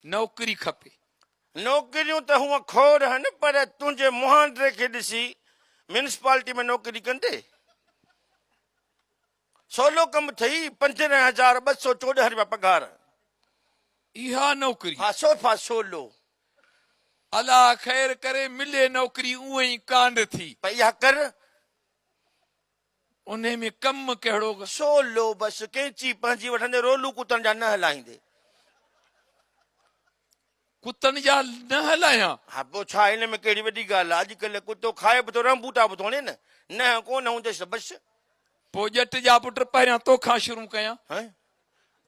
نوڪري کپي. نوڪريون ته هونء کوڙ هن پر تنهنجي مهانڊي کي ڏسي ميونسپالٽي ۾ نوڪري ڪندي؟ سولو ڪم ٿئي، 15214 رپيا پگهار. اها نوڪري؟ ها صفا سولو. الله خير ڪري ملي نوڪري اونئن ئي ڪانه ٿي. پر اها ڪر. انهي ۾ ڪم ڪهڙو؟ سولو بس ڪينچي پنهنجي وٺندي رولو ڪتن جا نه هلائيندي. ڪتن جا نه هلايان؟ ها پوء ڇا ان ۾ ڪهڙي وڏي ڳالهه آهي اڄڪلهه ڪتو کائي به ٿو رنبوٽا به ٿو هڻي نه ننهن ڪونه هوندس ته بس. پوء ڄٽ جا پٽ پهريان توکان شروع ڪيان.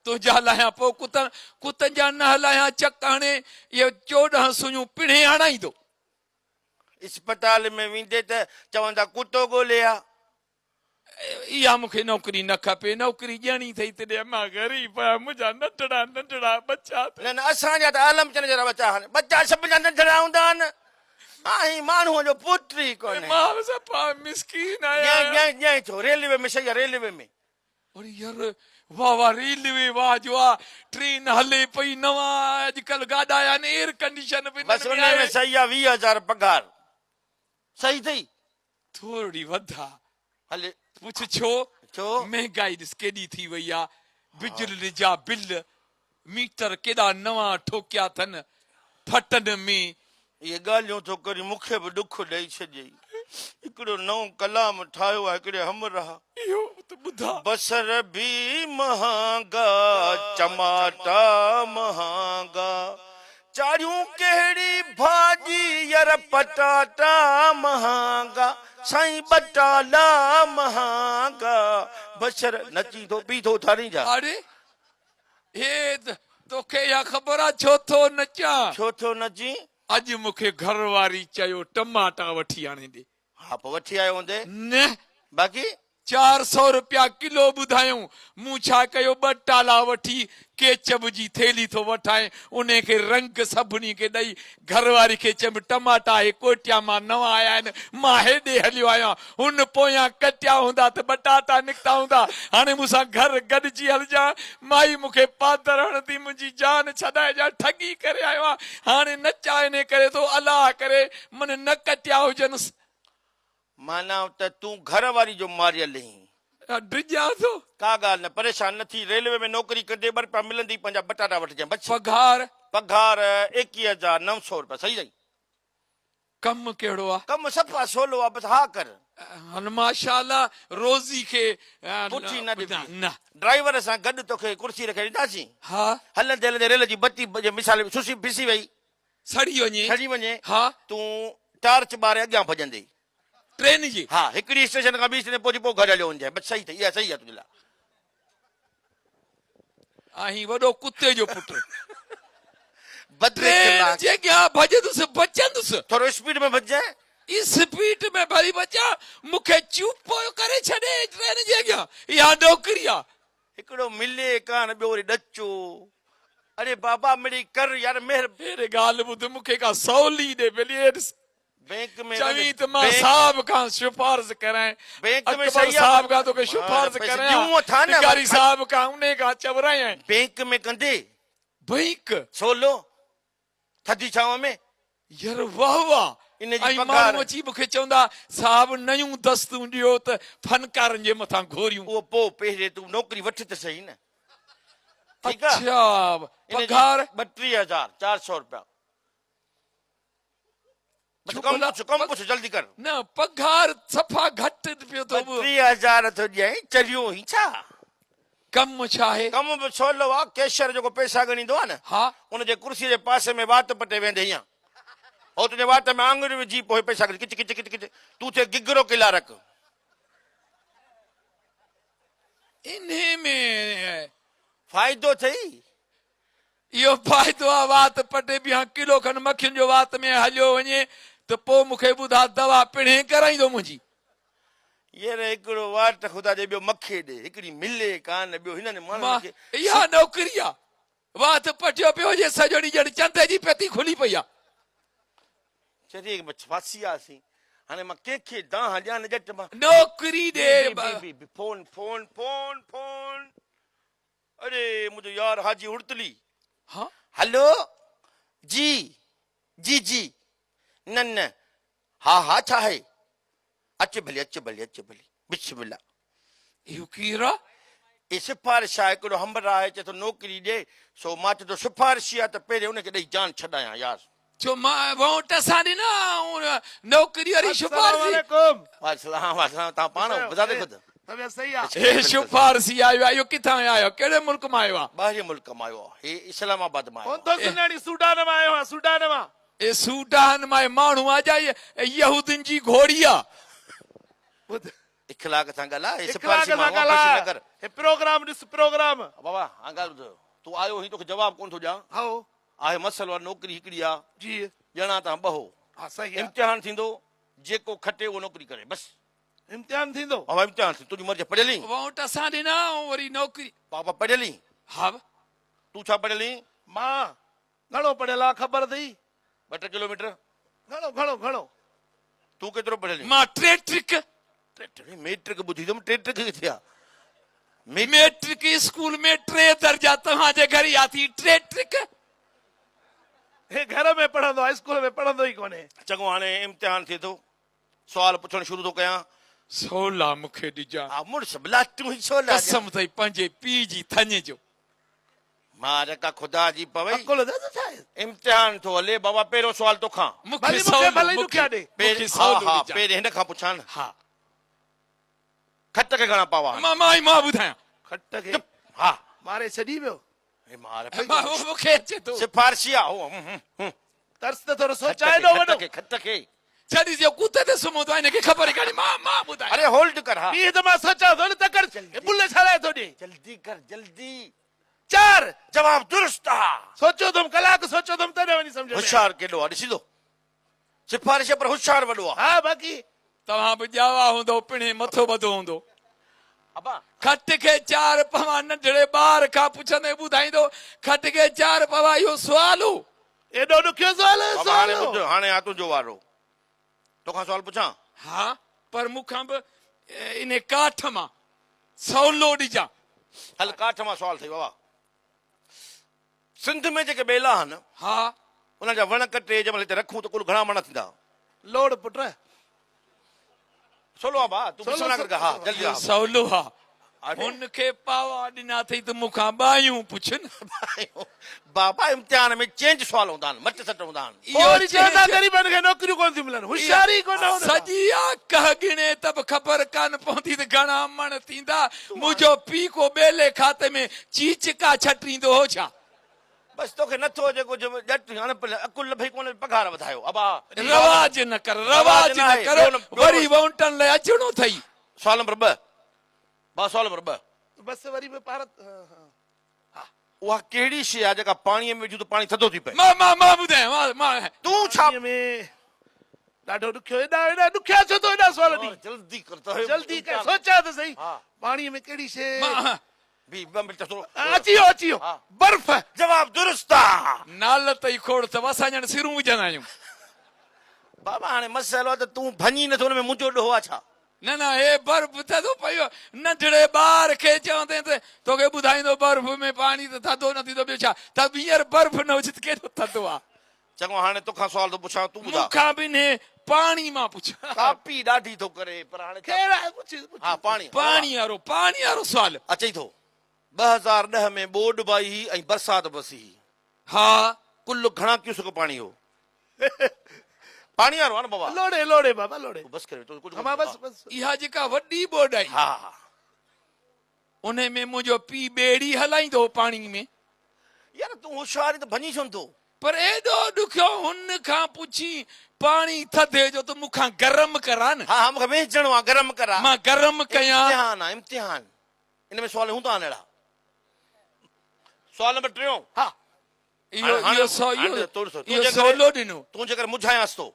تنهنجا لاهيان پوء ڪتن ڪتن جا نه هلايان چڪ هڻي اهي 14 سڃون پڻهين آڻائيندو. اسپتال ۾ ويندي ته چوندا ڪتو ڳولي آ. اها مون کي نوڪري نه کپي، نوڪري ڏيڻي اٿئي ته ڏي، مان غريب آهيان، منهنجا ننڍڙا ننڍڙا ٻچا اٿئي. نه نه اسان جا ته عالم چن جهڙا ٻچا آهن، ٻچا سڀ جا ننڍڙا هوندا آهن، آهين ماڻهوء جو پٽ ئي ڪونهي. مان به صفا مسڪين آهيان. ڄائين ڄائين ٿو ريلوي ۾ صحيح آ ريلوي ۾. اڙي يار واه واه ريلوي واه جو آ ٽرين هلي پئي نوان اڄڪلهه گاڏا آيا آهن ايئر ڪنڊيشن به بس انهن ۾ ان ۾ آهي. صحيح آ 20 هزار پگهار صحيح اٿئي. ٿورڙي وڌ آ. هلي. پڇ ڇو؟ ڇو؟ مهنگائي ڏس ڪيڏي ٿي وئي آ بجلي جا بل ميٽر ڪيڏا نوان ٺوڪيا اٿن ڦٽن ۾. اهي ڳالهيون ٿو ڪرين مون کي به ڏک ڏئي ڇڏيئي. هڪڙو نئون ڪلام ٺاهيو آهي هڪڙي همراهه. اهو ته ٻڌاء. بصر به مهانگا چماٽا مهانگا چاڙهيون ڪهڙي ڀاڄي ير پٽاٽا مهانگا سائين ٻٽالا مهانگا بصر نچين ٿو پي ٿو اٿارين ڇا. اڙي هي توکي اها خبر آ ڇو ٿو نچان؟ ڇو ٿو نچين؟ اڄ مون کي گهر واري چيو ٽماٽا وٺي آڻي ڏي. ها پوء وٺي آيو هوندين؟ نه. باقي؟ 400 رپيا ڪلو ٻڌايائون. مون ڇا ڪيو ٻه ٽالا وٺي ڪيچب جي ٿيلهي ٿو وٺانء انهي کي رنگ سڀني کي ڏئي گهر واري کي چيم ٽماٽا اهي ڪوئٽيا مان نوان آيا آهن مان هيڏي هليو آهيان هن پويان ڪٽيا هوندا ته ٻٽاٽا نڪتا هوندا هاڻي مون سان گهر گڏجي هلجان مائي مون کي پادر هڻندي منهنجي جان ڇڏائجان ٺڳي ڪري آيو آهيان هاڻي نچان انهي ڪري ٿو الله ڪري من نه ڪٽيا هجنس. معنيٰ ته تون گهر واري جو ماريل هين. ڊڄان ٿو. ڪا ڳالهه نه پريشان نه ٿي ريلوي ۾ نوڪري ڪندي ٻه رپيا ملندي پنهنجا بٽاٽا وٺجانء بس. پگهار؟ پگهار 21900 رپيا صحيح سائين. ڪم ڪهڙو آ؟ ڪم صفا سولو آ بس ها ڪر. هن ماشاء الله روزي کي پٺي نه ڏبي. نه. ڊرائيور سان گڏ توکي ڪرسي رکي ڏينداسين. ها. هلندي هلندي ريل جي بتي جي مثال سسي ڦسي وئي. سڙي وڃي. سڙي وڃي. ها. تون ٽارچ ٻاري اڳيان ڀڄندي. ٽرين جي. ها هڪڙي اسٽيشن کان ٻي اسٽيشن پهچي پوء گهر هليو وڃجانء. بس صحيح اٿئي اها صحيح آ تنهنجي لاء. آهين وڏو ڪتي جو پٽ. بد ٽرين اخلاق. جي اڳيان ڀڄندس بچندس. ٿورو اسپيڊ ۾ ڀڄجانء. اسپيڊ ۾ ڀلي بچان مون کي چوپو ڪري ڇڏي ٽرين جي اڳيان. اها نوڪري آ. هڪڙو ملي ڪانه ٻيو وري ڏچو. اڙي بابا مڙئي ڪر يار مهر. هيڏي ڳالهه ٻڌ مون کي ڪا سولي ڏي ڀلي هي ڏس. بينڪ ۾ چوين ته مان صاحب کان سفارش ڪرائين بينڪ ۾ اڪبر صاحب کان توکي سفارش ڪرايان لغاري صاحب کان انهي کان چورايان. بينڪ ۾ ڪندي. بينڪ. سولو ٿڌي ڇانو ۾. يار واه واه ان جي ۽ پگهار. ماڻهو اچي مون کي چوندا صاحب نيون دستون ڏيو ته فنڪارن جي مٿان گهوريون. اهو پوء پهرين تون نوڪري وٺ ته سهي نه. ٺيڪ آ. اڇا پگهار. 32400 رپيا. بس ڪم پڇ ڪم پڇ جلدي ڪر. نه پگهار صفا گهٽ پيو ٿو. 32 هزار ٿو ڏيائين چريو هين ڇا. ڪم ڇا آهي؟ ڪم به سولو آ ڪيشر جيڪو پئسا ڳڻيندو آ نه ها. ان جي ڪرسي جي پاسي ۾ وات پٽي ويهندي هيان هو تنهنجي وات ۾ آڱريون وجهي پوء پئسا ڳڻي ڪچ ڪچ ڪچ ڪچ تون ٿئي گگرو ڪلارڪ. انهي ۾ فائدو ٿئي. اهو فائدو آ وات پٽي بيهان ڪلو کن مکين جو وات ۾ هليو وڃي ته پوء مون کي ٻڌاء دوا پڻهين ڪرائيندو منهنجي. ير هڪڙو واٽ خدا جي ٻيو مکي ڏي هڪڙي ملي ڪانه ٻيو هنن ماڻهن کي. اها نوڪري آ وات پٽيو پيو هجي سڄو ڏينهن ڄڻ چندي جي پتي کلي پئي آ. چري ڦاسي آسين هاڻي مان ڪنهن کي دانهن ڏيان نه ڄٽ مان. نوڪري ڏي. بي بي بي فون فون فون فون. اڙي منهنجو يار حاجي هڙتلي. ها. هلو. جي جي جي نه نه ها ها ڇا آهي؟ اچ ڀلي اچ ڀلي اچ ڀلي بسم الله. اهو ڪير آ؟ اي سفارش آ هڪڙو همراهه آهي چئي ٿو نوڪري ڏي سو مان چئي ٿو سفارشي آ ته پهرين ان کي ڏئي جان ڇڏايان يار. ڇو مان وونٽ اسان ڏنا نوڪري واري السلام سفارشي. عليڪم. وعليڪم السلام تان پاڻ بذات خود. طبيعت صحيح آ. هي سفارشي آيو آ اهو ڪٿان آيو آ ڪهڙي ملڪ مان آيو آ. ٻاهرين ملڪ مان آيو آ هي اسلام آباد مان آيو آ. ڪون ٿو سڃاڻي سوڊان مان آيو آ سوڊان مان. اي سوڊان مان ماڻهو آ جا يهودين جي گهوڙي آ. ٻڌ. اخلاق سان ڳالهاء هي اخلاق سفارشي سان ماڻهو آ ڳالهاء. خوشي نه ڪر. هي پروگرام ڏس پروگرام. بابا هاڻ ڳالهه ٻڌ تون آيو هين توکي جواب ڪون ٿو ڏيان. هائو. آهي مسئلو آ نوڪري هڪڙي آ. جي. ڄڻا تان ٻه هو. ها صحيح آ. امتحان ٿيندو جيڪو کٽي اهو نوڪري ڪري بس. امتحان ٿيندو. بابا امتحان ٿيندو تنهنجي مرضي پڙهيل اين. وونٽ اسان ڏنا ۽ وري نوڪري. بابا پڙهيل اين. ها. تون ڇا پڙهيل اين. مان گهڻو پڙهيل آ خبر اٿئي. ٻه ٽي ڪلوميٽر. گهڻو گهڻو گهڻو. تون ڪيترو پڙهيل اين. مان ٽي ٽرڪ. ٽي ٽرڪ ميٽرڪ ٻڌي اٿم ٽي ٽرڪ ڪٿي آ. ميٽرڪ اسڪول ۾ ٽي درجا توهان جي گهر اها ٿي ٽي ٽرڪ. هي گهر ۾ پڙهندو آ اسڪول ۾ پڙهندو ئي ڪونهي. چڱو هاڻي امتحان ٿئي ٿو. سوال پڇڻ شروع ٿو ڪيان. سولا مون کي ڏجان. ها مڙس ڀلا تون ئي سولا ڏيان. قسم اٿئي پنهنجي پيء جي ٿڃ جو. مار ڪا خدا جي پوي. عقل اٿس ڇا آهي. امتحان ٿو هلي بابا پهريون سوال توکان. مون کي ڀلي مون کي سولو ڀلي مون ڏکيا کي ڏي. مون کي ها سولو ها ڏجان. پهرين هن کان پڇان نه. ها. کٽ کي گهڻا پاوا آهن. مان مان ئي مان ٻڌايان. کٽ کي چپ ها. ماري ڇڏي ويو. هي مار پئي. مان مون کي اچي ٿو. سفارشي آ هو. هون هون. ترس ته ٿورو سوچائي ڏو وڏو. کٽ کي کٽ کي. ڇڏي جو ڪتي تي سمهندو آهي هن کي خبر ئي ڪانهي مان مان ٻڌايان. اري هولڊ ڪر ها. بيهه ته مان سوچان ٿو نه تڪڙ هي بل ڇا لاء ٿو ڏي. جلدي ڪر جلدي. چار. جواب درست آ. سوچيو اٿم ڪلاڪ سوچيو اٿم تڏهن وڃي سمجهه ۾ آيو. هوشيار ڪيڏو آ ڏسين ٿو. سفارش پر هوشيار وڏو آ. ها باقي. توهان به ڄاوا هوندو پڻهين مٿو ٻڌو هوندو. ابا. کٽ کي چار پوا ننڍڙي ٻار کان پڇندي ٻڌائيندو کٽ کي چار پوا اهو سوال هو. ايڏو ڏکيو سوال هو بابا هاڻي ٻڌ هاڻي آ تنهنجو وارو توکان سوال پڇان. ها پر مون کان به انهي ڪاٺ مان سولو ڏجان. هل ڪاٺ مان سوال ٿئي بابا. سنڌ ۾ جيڪي ٻيلا آهن. ها. انهن جا وڻ ڪٽي جنهن مهل هتي رکون ته ڪل گهڻا مڻ ٿيندا. لوڙ پٽ. سولو آ ڀاء تون بسم الله ڪر ها جلدي آ. سولو آ. هن کي پاوا ڏنا اٿئي ته مون کان ٻايون پڇن. بابا امتحان ۾ چينج سوال هوندا آهن مٽ سٽ هوندا آهن. پوء وري چون ٿا غريبن کي نوڪريون ڪونه ٿيون ملن هوشياري ئي ڪونه هن کان. سڄي آڪهه ڳڻي ته به خبر ڪانه پوندي ته گهڻا مڻ ٿيندا. منهنجو پيء ڪو ٻيلي کاتي ۾ چيچڪا ڇٽيندو هو ڇا؟ بس توکي نٿو اچي ڪجهه به ڄٽ اڻ پڙهيل عقل لڀئي ڪونه پگهار وڌايو ابا. رواج نه ڪر رواج نه ڪر وري وونٽن لئه اچڻو اٿئي. سوال نمبر ٻه ڀاء سوال نمبر ٻه. بس وري به پارت ها. اها ڪهڙي شيء آهي جيڪا پاڻيء ۾ وجهون ته پاڻي ٿڌو ٿي پئي؟ مان مان مان ٻڌايان مان مان. تون ڇا. پاڻيء ۾ ڏاڍو ڏکيو ايڏا ايڏا ڏکيا ڇو ٿو ايڏا سوال ڏين. جلدي ڪر ته جلدي ڪر سوچيان ته سهي پاڻيء ۾ ڪهڙي شيء. مان. بي ٻه منٽ ٿورو. اچي ويو اچي ويو برف. جواب درست آ. نالت ئي کوڙ اٿو اسان ڄڻ سرون وجهندا آهيون. بابا هاڻي مسئلو آ ته تون ڀڃين نٿو ان ۾ منهنجو ڏوهه آ ڇا؟ نه نه هي برف ٿڌو پيو ننڍڙي ٻار کي چوندين ته توکي ٻڌائيندو برف ۾ پاڻي ته ٿڌو نه ٿيندو ٻيو ڇا ته هينئر برف نه هجي ته ڪيڏو ٿڌو آ. چڱو هاڻي توکان سوال ٿو پڇان تون ٻڌاء. مون کان به انهي پاڻي مان پڇ. ڪاپي ڏاڍي ٿو ڪري پر هاڻي ڇا. خير آهي پڇ پڇ. ها پاڻي. پاڻي وارو پاڻي وارو سوال. اچئي ٿو. 2010 ۾ ٻوڏ به آئي هئي ۽ برسات به وسي هئي. ها. ڪل گهڻا ڪيوسڪ پاڻي هو؟ پاڻي وارو آ نه بابا. لوڙي لوڙي بابا لوڙي. تون بس ڪري تو ڪجهه ها بس بس. اها جيڪا وڏي ٻوڏ آئي. ها. انهي ۾ منهنجو پيء ٻيڙي هلائيندو هو پاڻي ۾. يار تون هوشيار آهين ته ڀڃين ڇو نٿو؟ پر ايڏو ڏکيو هن کان پڇين پاڻي ٿڌي جو ته مون کان گرم ڪرا نه. ها ها مون کي وهنجڻو آ گرم ڪرا. مان گرم ڪيان. امتحان آ امتحان. ان ۾ سوال هوندا آهن اهڙا. سوال نمبر ٽيون. ها اهو اهو سو اهو اهو سولو ڏنو. تون جيڪر مجهايانس ٿو.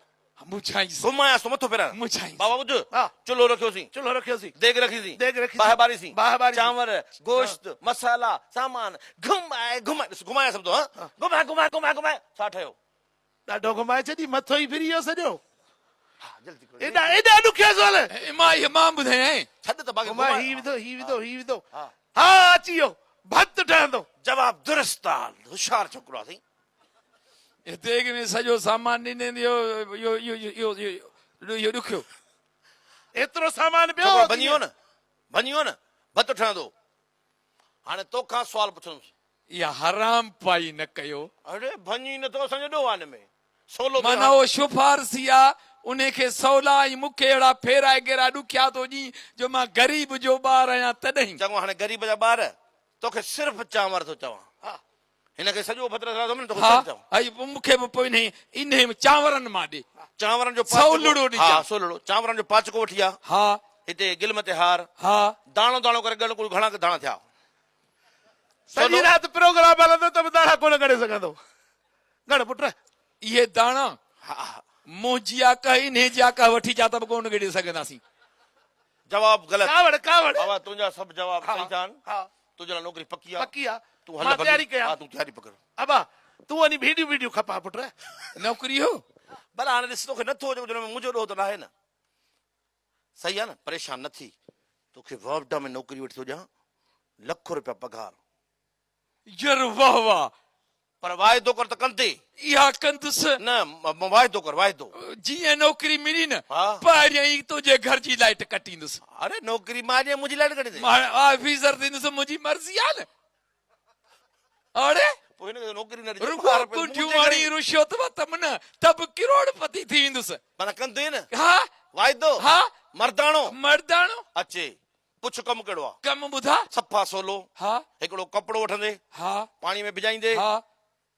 مجهائينس. گهمايانس ٿو مٿو ڦيرائڻ. مجهائينس. بابا ٻڌ. ها. چلهو رکيوسين. چلهو رکيوسين. ديڳ رکيسين. ديڳ رکيسين. باهه ٻاريسين. باهه ٻاريسين. چانور، گوشت، مصالحا، سامان گهمائي گهمائي ڏس گهمايان سڀ ٿو ها. گهمائي گهمائي گهمائي گهمائي ڇا ٺهيو؟ ڏاڍو گهمائي ڇڏي مٿو ئي ڦري ويو سڄو. ها جلدي ڪر. ايڏا ايڏا ڏکيا سوال. مان اهي مان ٻڌايانء. ڇڏ ته باقي گهمائي هي وڌو هي وڌو هي وڌو. ها اچي ويو. ڀت ٺهندو. جواب درست آ. هوشيار ڇوڪرو آ سائين. ديڳ ۾ سڄو سامان ڏني اهو اهو اهو اهو ڏکيو. ايترو سامان پيو ڇوڪرو ڀڃي ويو نه ڀڃي ويو نه ڀت ٺهندو. هاڻي توکان سوال پڇندس. اها حرام پائي نه ڪيو. اڙي ڀڃي نه ٿو اسان جو ڏوهه آ ان ۾ سولو ٿو معنيٰ اهو شفارسي آ انهي کي سولا ۽ مون کي اهڙا ڦيرائي گيرا ڏکيا ٿو ڏين جو مان غريب جو ٻار آهيان تڏهن. چڱو هاڻي غريب جا ٻار توکي صرف چانور ٿو چوان. هن کي سڄو ڀت رسرايو اٿم نه توکي ها صرف چانور. ۽ پوء مون کي به پوء انهي انهي چانورن مان ڏي. چانورن جو پاچڪو سولڙو ڏجان. ها سولڙو چانورن جو پاچڪو وٺي آ. ها. هتي گلم تي هار. ها. داڻو داڻو ڪري ڳڻ ڪل گهڻا داڻا ٿيا. سڄي رات پروگرام هلندو ته به داڻا ڪونه ڳڻي سگهندو. ڳڻ پٽ. اهي داڻا منهنجي آڪهه انهي جي آڪهه وٺي جا ته به ڪونه ڳڻي سگهنداسين. جواب غلط. ڪاوڙ ڪاوڙ. بابا تنهنجا سڀ جواب صحيح ٿيا آهن. ها. تنهنجي لاء نوڪري پڪي آ. پڪي آ. تون هل مان ڀلي. تياري ڪيان. ها تون تياري پڪڙ. ابا تون وڃي ڀينڊيون ڀينڊيون کپا پٽ. نوڪري هو. ڀلا هاڻي ڏس توکي نٿو اچي ڪجهه ان ۾ منهنجو ڏوهه ته ناهي نه. صحيح آ نه پريشان نه ٿي توکي واپڊا ۾ نوڪري وٺي ٿو ڏيان لک روپيا پگهار. ير واه واه. پر واعدو ڪر ته ڪندي. اها ڪندس. نه واعدو ڪر واعدو. جيئن نوڪري ملي نه ها. پهريائين ئي تنهنجي گهر جي لائيٽ ڪٽيندس. اڙي نوڪري مان ڏيان منهنجي لائيٽ ڪٽيندين. مان آفيسر ٿيندس منهنجي مرضي آ نه. اڙي. پوء هن کي نوڪري نه ڏجي. رڳو ڪنڊيون هڻي رشوت وتم نه ته به ڪروڙ پتي ٿي ويندس. معنيٰ ڪندين نه. ها. واعدو. ها. مرداڻو. مرداڻو. اچي. پڇ ڪم ڪهڙو آ؟ ڪم ٻڌاء. صفا سولو. ها. هڪڙو ڪپڙو وٺندي. ها. پاڻي ۾ ڀڄائيندي. ها.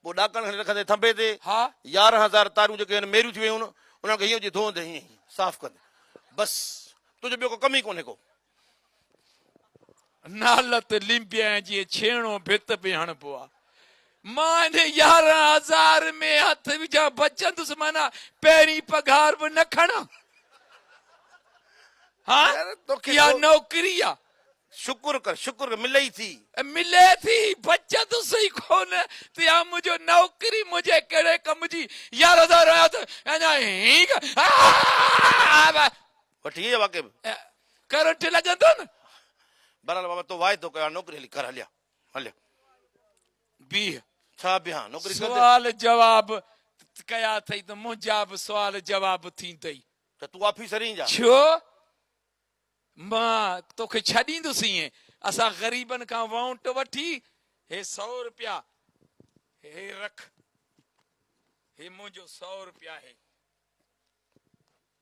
پوء ڏاڪڻ کڻي رکندي ٿنڀي تي. ها. 11000 تارون جيڪي آهن ميريون ٿي ويون آهن انهن کي هيئن جي ڌوئندي هيئن هيئن صاف ڪندي. بس تنهنجو ٻيو ڪو ڪم ئي ڪونهي ڪو. نالت لنبيان جيئن ڇيڻو ڀت به هڻبو آ. مان انهي 11000 ۾ هٿ وجهان بچندس معنيٰ پهرين پگهار به نه کڻان. ها اها نوڪري آ. شڪر ڪر شڪر ڪر ملئي ٿي. ملي ٿي بچندس ئي ڪونه ته اها منهنجو نوڪري منهنجي ڪهڙي ڪم جي 11000 آيا ته اڃا هينگ وٺي ايء واقعي به. ڪرنٽ لڳندو نه. بهرحال بابا تو واعدو ڪيو آ نوڪري هلي ڪر هليا هليا. بيهه. ڇا بيهان نوڪري ڪندين. سوال جواب ڪيا اٿئي ته منهنجا به سوال جواب ٿيندئي. ته تون آفيسر ئي جا. ڇو مان توکي ڇڏيندس ائين. اسان غريبن کان وونٽ وٺي هي سئو روپيا هي رک هي منهنجو سئو روپيا آهي.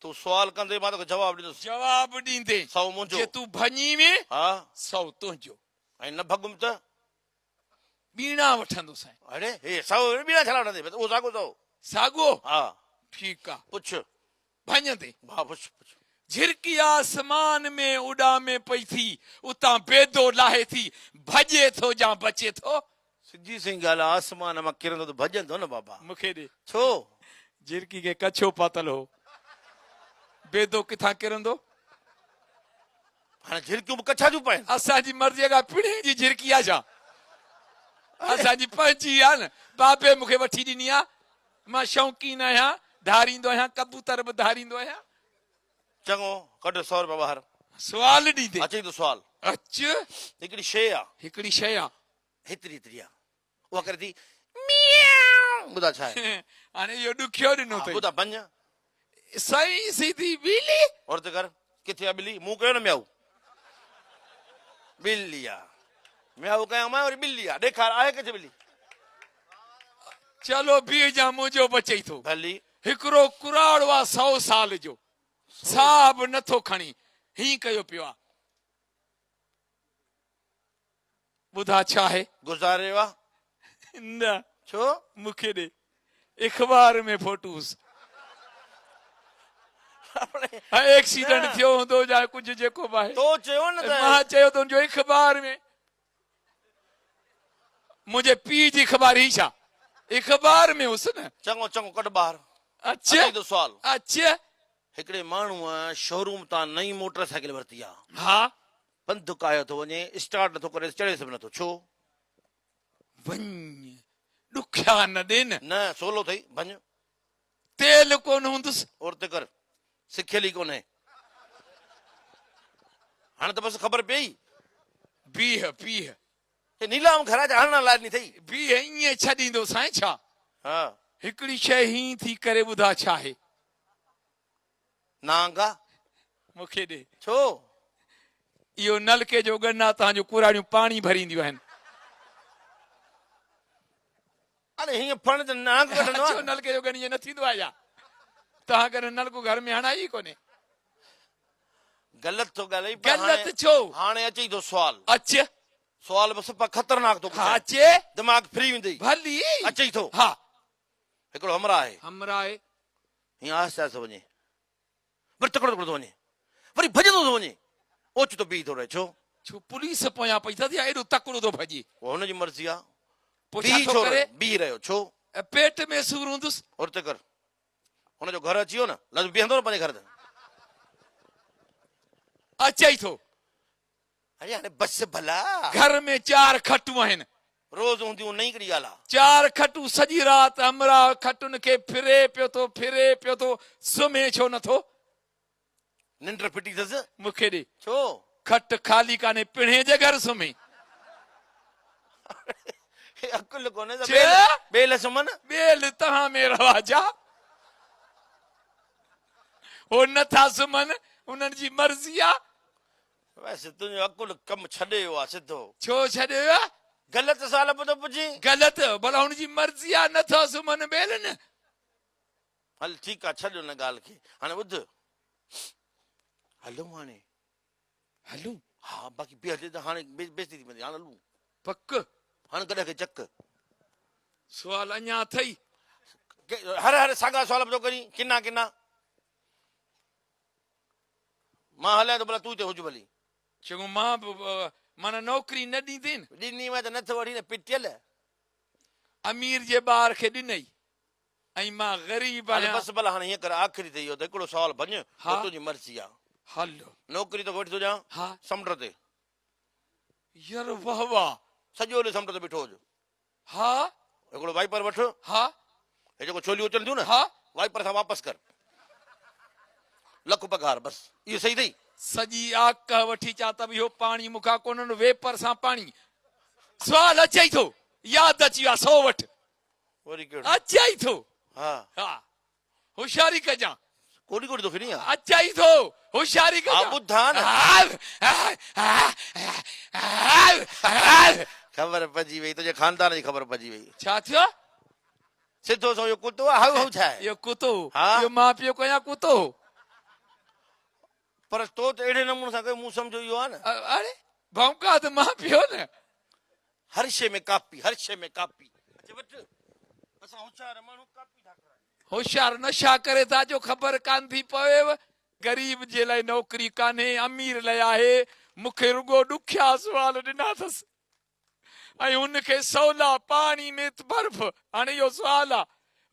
تون سوال ڪندين مان توکي جواب ڏيندس. جواب ڏيندين. سئو منهنجو. جي تون ڀڃي وين. ها. سئو تنهنجو. ۽ نه ڀڳم ته؟ ٻيڻا وٺندوسانء. اڙي هي سئو ٻيڻا ڇا لاء وٺندين؟ بس اهو ساڳو سئو. ساڳو؟ ها. ٺيڪ آ. پڇ. ڀڃندين؟ ها پڇ پڇ. جهرڪي آسمان ۾ اڏامي پئي ٿي، اتان بيدو لاهي ٿي، ڀڄي ٿو جا بچي ٿو؟ سڌي سنئين ڳالهه آ، آسمان مان ڪرندو ته ڀڄندو نه بابا. مون کي ڏي. ڇو؟ جهرڪي کي ڪڇو پاتل هو. بيدو ڪٿان ڪرندو؟ هاڻي جهرڪيون به ڪڇا ٿيون پائن. اسان جي مرضيء کان پڻهين جي جهرڪي آ ڇا؟ اسان جي پنهنجي آ نه. بابي مون کي وٺي ڏني آ. مان شوقين آهيان، ڌاريندو آهيان، ڪبوتر به ڌاريندو آهيان. چڱو، ڪڍ سئو روپيا ٻاهر. سوال ڏيندي. اچئي ٿو سوال. اچ. هڪڙي شيء آ. هڪڙي شيء آ. هيتري هيتري آ. اها ڪري ٿي ميائو. ٻڌاء ڇا آهي؟ هاڻي اهو ڏکيو ڏنو اٿئي. ها ٻڌاء ڀڃ. سائين سيڌي ٻلي. اور ته ڪر. ڪٿي آ ٻلي؟ مون ڪيو نه ميائو. ٻلي آ. ميائو ڪيان مان وري ٻلي آ. ڏيکار آهي ڪٿي ٻلي؟ چلو بيهجان منهنجو بچئي ٿو. ڀلي. هڪڙو ڪراڙو آ سئو سال جو. ساهه به نٿو کڻي. هين ڪيو پيو آ. ٻڌاء ڇا آهي؟ گذاريو آ؟ نه. ڇو؟ مون کي ڏي. اخبار ۾ فوٽو هوس. ايڪسيڊنٽ ٿيو هوندو يا ڪجهه جيڪو به آهي. تو چيو نه ته. مان چيو ته ان جو اخبار ۾. منهنجي پيء جي اخبار هئي ڇا؟ اخبار ۾ هوس نه. چڱو چڱو ڪڍ ٻاهر. اچ. اچي ٿو سوال. اچ. هڪڙي ماڻهوء شوروم تان نئين موٽر سائيڪل ورتي آ. ها. پنڌ ڪاهيو ٿو وڃي، اسٽارٽ نٿو ڪريس، چڙهيس به نٿو، ڇو؟ وڃ، ڏکيا نه ڏي نه. نه، سولو اٿئي، ڀڃ. تيل ڪونه هوندس. عورت ڪر، سکيل ئي ڪونهي. هاڻي ته بس خبر پيئي. بيهه، بيهه. هي نيلام گهر آ ڇا هڻڻ لاء ڏني اٿئي؟ بيهه، ائين ڇڏيندوسانء ڇا؟ ها. هڪڙي شيء هيئن ٿي ڪري ٻڌاء ڇا آهي؟ نانگ آ. مون کي ڏي. ڇو؟ اهو نلڪي جو ڳن آ، توهان جون ڪراڙيون پاڻي ڀرينديون آهن. اڙي هيئن ڦڻ ته نانگ ڪڍندو آ. ڇو نلڪي جو ڳن ائين نه ٿيندو آهي ڇا؟ توهان ڪڏهن نلڪو گهر ۾ هڻائي ئي ڪونهي. غلط ٿو ڳالهائين پر غلط ڇو؟ هاڻي اچئي ٿو سوال. اچ. سوال به صفا خطرناڪ ٿو پڇان. ها اچي. دماغ ڦري ويندئي. ڀلي. اچئي ٿو. ها. هڪڙو همراهه آهي. همراهه آهي. هيئن آهستي آهستي وڃي. وري تڪڙو تڪڙو ٿو وڃي. وري ڀڄندو ٿو وڃي. اوچتو بيهي ٿو رهي. ڇو؟ ڇو پوليس پويان پئي اٿس يا ايڏو تڪڙو ٿو ڀڄي؟ اها هن جي مرضي آ. پوء ڇا بيهي ٿو ڇو ڪري؟ رهيو؟ بيهي رهيو. ڇو؟ پيٽ ۾ سور هوندس. هرتي ڪر. هن جو گهر اچي ويو نه. لازم بيهندو نه پنهنجي گهر تي. اچئي ٿو. اڙي هاڻي بس ڀلا. گهر ۾ چار کٽون آهن. روز هونديون نئين ڪهڙي ڳالهه آ. چار کٽون سڄي رات همراهه کٽن کي ڦري پيو ٿو ڦري پيو ٿو سمهي ڇو نٿو؟ ننڊ ڦٽي اٿس. مون کي ڏي. ڇو؟ کٽ خالي ڪانهي پڻهين جي گهر سمهي. اڙي عقل ڪونهي ته چي. ٻيلهه سمهن. ٻيلهه توهان ۾ رواج آ. هو نٿا سمهن انهن جي مرضي آ. ويس تنهنجو عقل ڪم ڇڏي ويو آ سڌو. ڇو ڇڏي ويو آ؟ غلط سوال به ٿو پڇين. غلط؟ ڀلا هن جي مرضي آ نه ٿا سمهن ٻيل نه. هل ٺيڪ آ ڇڏ ان ڳالهه کي هاڻي ٻڌ هلون هاڻي. هلون؟ ها باقي بيهجي ته هاڻي بيعزتي ٿي پوندي هاڻي هلون. پڪ؟ هاڻ گڏهه کي چڪ. سوال اڃا اٿئي؟ هر هر ساڳا سوال به ٿو ڪرين ڪنا ڪنا. مان هليان ٿو ڀلا تون هتي هج ڀلي. چڱو مان به معنيٰ نوڪري نه ڏيندين؟ ڏني مان ته نه ٿو وٺين نه پٽيل. امير جي ٻار کي ڏنئي ۽ مان غريب هل آهيان. بس ڀلا هاڻي هيئن ڪر آخري تي اهو ته هڪڙو سوال ڀڃ پوء تنهنجي مرضي آ. هل. نوڪري توکي وٺي ٿو ڏيان سمنڊ تي. ير واه واه. سڄو ڏينهن سمنڊ تي بيٺو هج. ها. هڪڙو وائپر وٺ. ها. هي جيڪو ڇوليون اچن ٿيون نه. ها. وائپر سان واپس ڪر. لک پگهار بس. اهو صحيح اٿئي؟ سڄي آڪهه وٺي چا ته به اهو پاڻي مون کان ڪونهن ويپر سان پاڻي. سوال اچئي ٿو. ياد اچي ويو آ سو وٺ. وري ڪهڙو؟ اچئي ٿو. ها. ها. هوشياري ڪجان. ڪوڏي ڪوڏي توکي ني آ. اچئي ٿو. هوشياري ڪجان. ها ٻڌان نه. خبر پئجي وئي تنهنجي خاندان جي خبر پئجي وئي. ڇا ٿيو؟ سڌو سو اهو ڪتو آ هائو هائو ڇا آهي؟ اهو ڪتو ها. اهو ماء پيء ڪو يا ڪتو هو؟ پر تو ته اهڙي نموني سان ڪيو مون سمجهيو اهو آ نه. اڙي ڀونڪا ته ماء پيء نه. هر شيء ۾ ڪاپي هر شيء ۾ ڪاپي. اچ وٺ اسان هوشيار ماڻهو ڪاپي ٿا ڪرايون. هوشيار نشا ڪري ٿا جو خبر ڪانه ٿي پويو. غريب جي لاء نوڪري ڪانهي امير لاء آهي. مون کي رڳو ڏکيا سوال ڏنا اٿس ۽ هن کي سولا پاڻي ۾ برف. هاڻي اهو سوال آ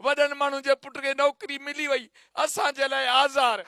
وڏن ماڻهن جي پٽ کي نوڪري ملي وئي اسان جي لاء آزار.